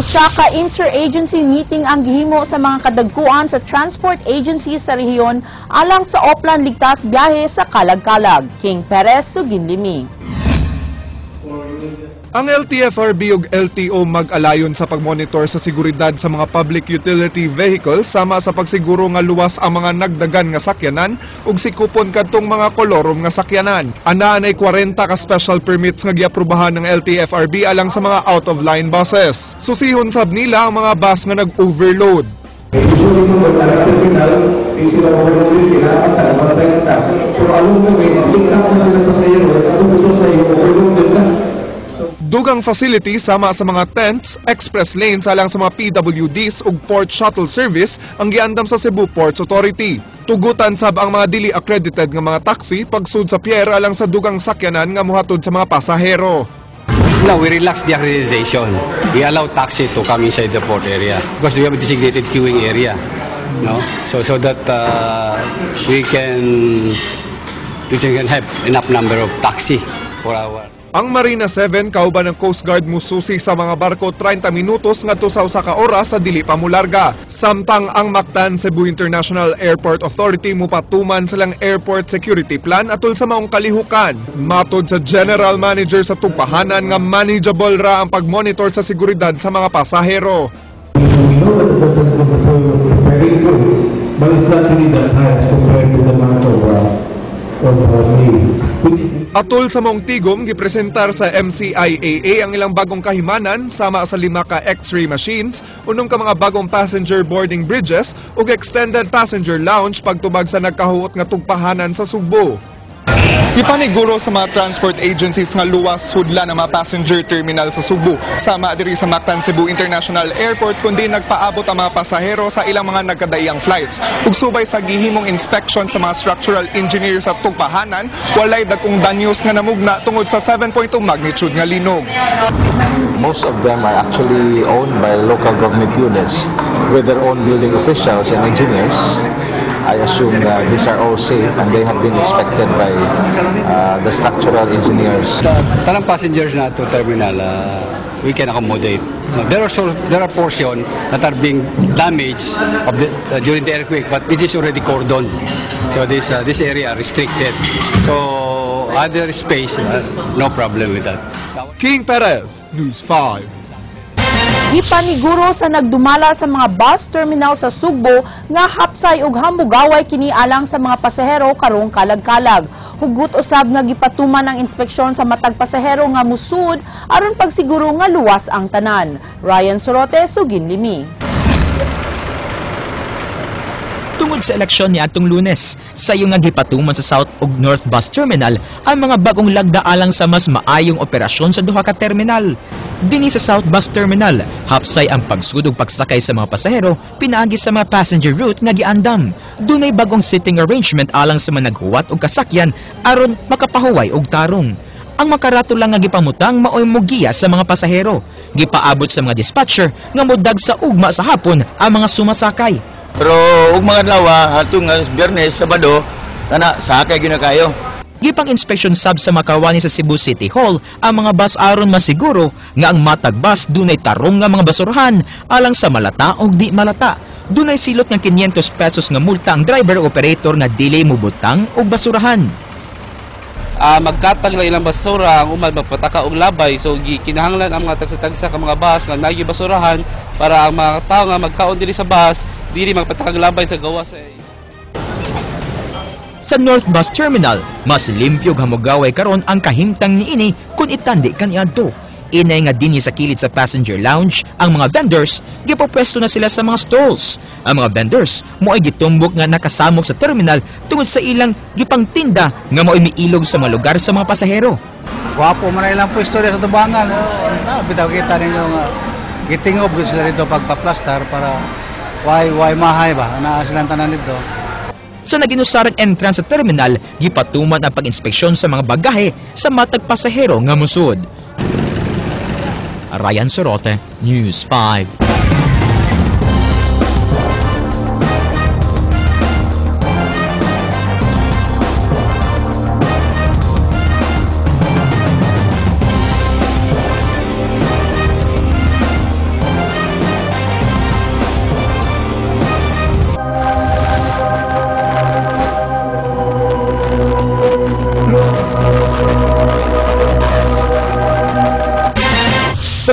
Usa ka interagency meeting ang gihimo sa mga kadagkuan sa transport agencies sa rehiyon alang sa Oplan Ligtas Biyahe sa Kalag-Kalag. King Perez, Suginlimi. Ang LTFRB ug LTO mag-alayon sa pagmonitor sa seguridad sa mga public utility vehicles sama sa pagsiguro nga luwas ang mga nagdagan nga sakyanan ug sikupon kadtong mga kolorum nga sakyanan. Anaa nay 40 ka special permits nga giaprobahan ng LTFRB alang sa mga out-of-line buses. Susihon sab nila ang mga bus nga nag-overload. Usually kung mag-alas terminal, di sila overloaded, kailangan tagabantay ng tao. Pero along the way, mag-pick up na sila pasahero, at putos na yung overloaded na. Dugang facility sama sa mga tents, express lanes alang sa mga PWDs ug port shuttle service ang giandam sa Cebu Ports Authority. Tugutan sab ang mga dili accredited nga mga taxi pagsud sa pier alang sa dugang sakyanan nga mohatod sa mga pasahero. No, we relax the accreditation. We allow taxi to come inside the port area because we have a designated queuing area. No, so that we can have enough number of taxi for our. Ang Marina 7 kauban ng Coast Guard mususi sa mga barko 30 minutos ngadto sa usa ka oras sa dili pa mularga. Samtang ang Mactan Cebu International Airport Authority mupatuman sa ilang airport security plan atol sa maong kalihukan. Matod sa General Manager sa tugpahanan nga manageable ra ang pagmonitor sa seguridad sa mga pasahero. We know that the government control is very good, but it's not really that high as compared to the months of May. Which is Atol sa maong tigom, gipresentar sa MCIAA ang ilang bagong kahimanan sama sa 5 ka X-ray machines, 6 ka mga bagong passenger boarding bridges ug extended passenger lounge pagtubag sa nagkahuot nga tugpahanan sa Sugbo. Gipaniguro sa mga transport agencies nga luwas sudlan ang mga passenger terminal sa Sugbo. Sama diri sa Mactan Cebu International Airport kundi nagpaabot ang mga pasahero sa ilang mga nagkadaiyang flights. Ug subay sa gihimong inspection sa mga structural engineers sa tugpahanan, walay dagkong danyos nga namugna tungod sa 7.2 magnitude nga linog. Most of them are actually owned by local government units with their own building officials and engineers. I assume that these are all safe and they have been inspected by the structural engineers. Tanang passengers na to terminal, we can accommodate. No, there are portion that are being damaged during the earthquake, but it is already cordoned. So this area restricted. So other space, no problem with that. King Perez, News 5. Gipaniguro sa nagdumala sa mga bus terminal sa Sugbo nga hapsay ug hamugaway kini alang sa mga pasahero karong kalag-kalag. Hugot usab nga gipatuman ang inspeksyon sa matag pasahero nga musud aron pagsiguro nga luwas ang tanan. Ryan Sorote, Suginlimi. Tungod sa eleksyon ni atong Lunes, sayo nga gipatuman sa South ug North Bus Terminal ang mga bagong lagda alang sa mas maayong operasyon sa duha ka terminal. Dinhi sa South Bus Terminal, hapsay ang pagsud ug pagsakay sa mga pasahero pinaagi sa mga passenger route nga giandam. Dunay bagong sitting arrangement alang sa mga naghuwat og kasakyan aron makapahuway og tarong. Ang makarato lang nga gipamutang maoy mogiya sa mga pasahero. Gipaabot sa mga dispatcher nga modag sa ugma sa hapon ang mga sumasakay. Pero ug mga adlaw atong nga Biyernes, Sabado, kana sakay gyud na kayo. Gipang inspection sab sa makawani sa Cebu City Hall ang mga bus aron masiguro nga ang matag bus dunay tarong nga mga basurahan alang sa malata og di malata. Dunay silot nga 500 pesos nga multa ang driver o operator nga dili mobutang og basurahan. Magkatag lang ilang basura ang uman magpataka og labay, so kinahanglan ang mga tagsa-tagsa ka mga bus nga naay basurahan para ang mga tao nga magkaon diri sa bus dili magpatakag labay sa gawas. Sa North Bus Terminal, mas limpyo ug hamugaway karon ang kahimtang niini kung itandi kaniadto. Inay nga dinhi sa kilid sa passenger lounge, ang mga vendors, gipopwesto na sila sa mga stalls. Ang mga vendors, mo'y gitumbok nga nakasamok sa terminal tungod sa ilang gipangtinda nga mo'y miilog sa mga lugar sa mga pasahero. Gwapo man na ilang pwesto sa tubangan. Oh, bitaw kita ninyo nga gitingob gud sila dito pagpa-plaster para why mahay ba naa silang tanan dito. Sa naginusarang entrance sa terminal, gipatuman ang pag-inspeksyon sa mga bagahe sa matag pasahero nga musud. Ryan Sorote, News 5.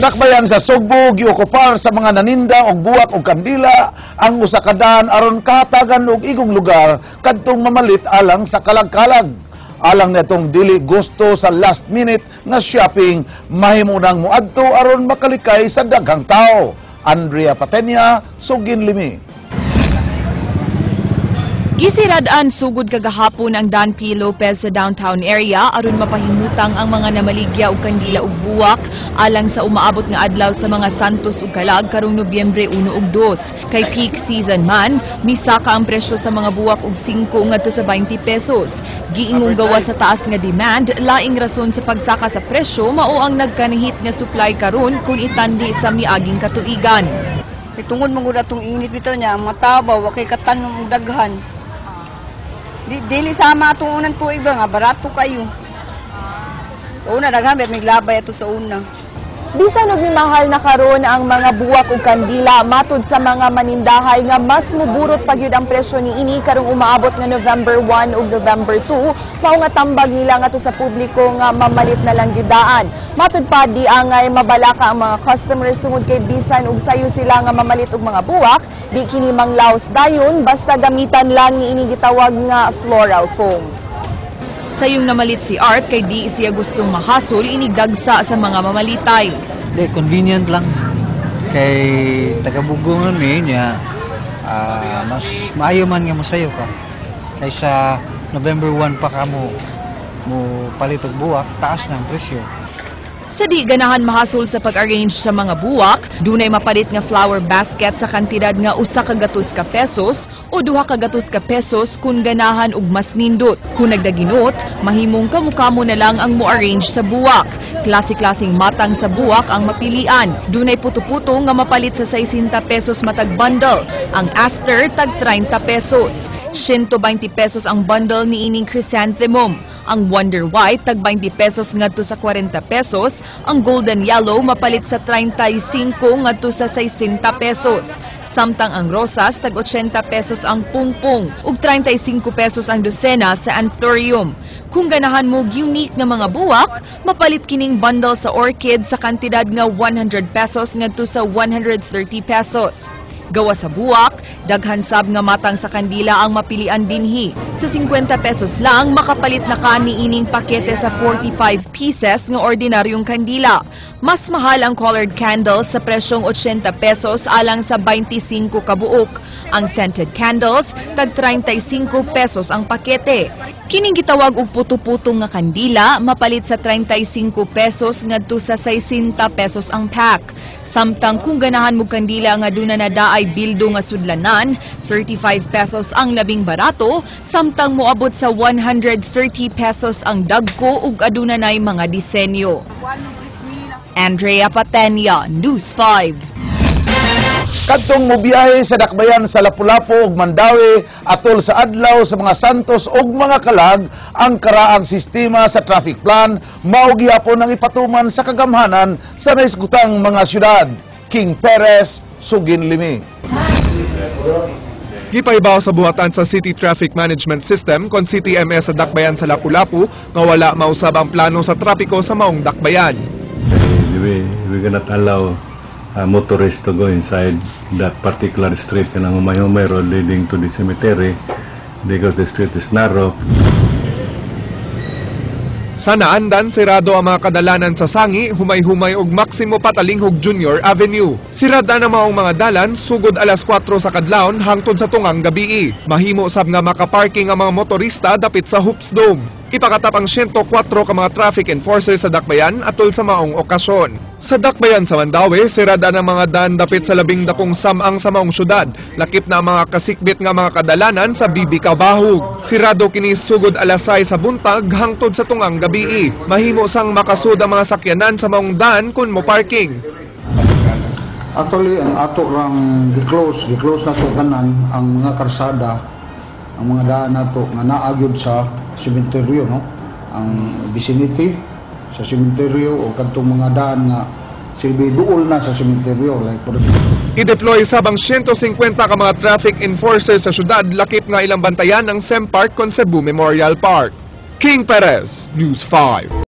Dakbayan sa Sugbo, giokupar sa mga naninda og buwak og kandila ang usa ka daan aron kahatagan og igong lugar kadtong mamalit alang sa kalag-kalag. Alang netong dili gusto sa last minute nga shopping, mahimo nang muadto aron makalikay sa daghang tao. Andrea Patenia, Sugin Limi. Gisirad-an sugod kagahapon ang Dan P. Lopez sa downtown area aron mapahimutang ang mga namaligya og kandila ug buwak alang sa umaabot nga adlaw sa mga Santos ug Kalag karong Nobyembre 1 ug 2. Kay peak season man, misaka ang presyo sa mga buwak og 5 ngadto sa 20 pesos. Giingong gawa sa taas nga demand, laing rason sa pagsaka sa presyo mao ang nagkanihit nga supply karon kung itandi sa miaging katuigan. Kay tungod man gud atong init bitaw niya, ang mga tao ba wa kay katanom og daghan. Di, dili sama atong unang tuig ba nga barato kayo. Sa una daghan bet miglabay ato sa una. Bisan og mahal na karon ang mga buwak ug kandila, matud sa mga manindahay nga mas muburot pa gyud ang presyo niini karong umaabot nga November 1 ug November 2, mao nga tambag nila ngadto sa publiko nga mamalit na lang gyud daan. Matud pa, di angay mabalaka ang mga customers tungod kay bisan og sayo sila nga mamalit og mga buwak, di kini manglaos dayon basta gamitan lang niini gitawag nga floral foam. Sayong namalit si Art kay di siya gustong mahasol inigdagsa sa mga mamalitay. Di, convenient lang. Kay taga-Bugongan mi niya, mas maayo man nga mosayo ka. Kaysa November 1 pa ka mo mo palit og buwak, taas na ang presyo. Sa di ganahan mahasol sa pag-arrange sa mga buwak, dunay mapalit nga flower basket sa kantidad nga 100 ka pesos o 200 ka pesos kung ganahan og mas nindot. Kung nagdaginot, mahimong kamukamo na lang ang mo-arrange sa buwak. Klase-klaseng matang sa buwak ang mapilian. Dunay puto-puto nga mapalit sa 60 pesos matag bundle. Ang aster tag 30 pesos. 120 pesos ang bundle ni ining chrysanthemum. Ang Wonder White tag 20 pesos ngadto sa 40 pesos, ang Golden Yellow mapalit sa 35 ngadto sa 60 pesos. Samtang ang rosas tag 80 pesos ang pungpong ug 35 pesos ang dosena sa anthurium. Kung ganahan mo unique nga mga buwak, mapalit kining bundle sa orchid sa kantidad nga 100 pesos ngadto sa 130 pesos. Gawa sa buwak, daghan sab nga matang sa kandila ang mapilian dinhi. Sa 50 pesos lang, makapalit na ka niining pakete sa 45 pieces nga ordinaryong kandila. Mas mahal ang colored candles sa presyong 80 pesos alang sa 25 kabuok. Ang scented candles, tag 35 pesos ang pakete. Kining gitawag og puto-puto nga kandila, mapalit sa 35 pesos ngadto sa 60 pesos ang pack. Samtang kung ganahan mo kandila nga duna na daay bildo nga sudlanan, 35 pesos ang labing barato, samtang moabot sa 130 pesos ang dagko ug aduna nay mga disenyo. Andrea Patenia, News 5. Kadtong mobiyahe sa dakbayan sa Lapu-Lapu ug Mandaue atol sa adlaw sa mga Santos ug mga Kalag, ang karaang sistema sa traffic plan mao gihapon ang ipatuman sa kagamhanan sa nahisgutang mga syudad. King Perez, Sugin Limi. Gipaibaw sa buhatan sa City Traffic Management System kon CTMS sa dakbayan sa Lapu-Lapu nga wala mausab ang plano sa trapiko sa maong dakbayan. We cannot allow motorists to go inside that particular street, kanang Humay-Humay Road leading to the cemetery, because the street is narrow. Sa naandan, sirado ang mga kadalanan sa Sangi, Humay-Humay ug Maximo Patalinghug Jr. Avenue. Sirada na maong mga dalan sugod alas 4 sa kadlawon hangtod sa tungang gabii. Mahimo sab nga makaparking ang mga motorista dapit sa Hoops Dome. Ipakatap ang 104 ka mga traffic enforcer sa dakbayan atol sa maong okasyon. Sa dakbayan sa Mandaue, sirada ng mga dan dapit sa labing dakong samang sa maong syudad, lakip na ang mga kasikbit nga mga kadalanan sa BB Cabahug. Sirado kini sugod alas 6 sa buntag hangtod sa tungang gabii. Mahimo sang makasud ang mga sakyanan sa maong dan kun mo parking. Actually, ang ato rang gi-close nato tanan ang mga karsada, ang mga daan nato nga naa gyud sa sementeryo, no? Ang vicinity sa sementeryo o kadtong mga daan nga silbi duol na sa sementeryo, like for I-deploy sab ang 150 ka mga traffic enforcer sa syudad, lakip nga ilang bantayan ng SEM Park kon Cebu Memorial Park. King Perez, News 5.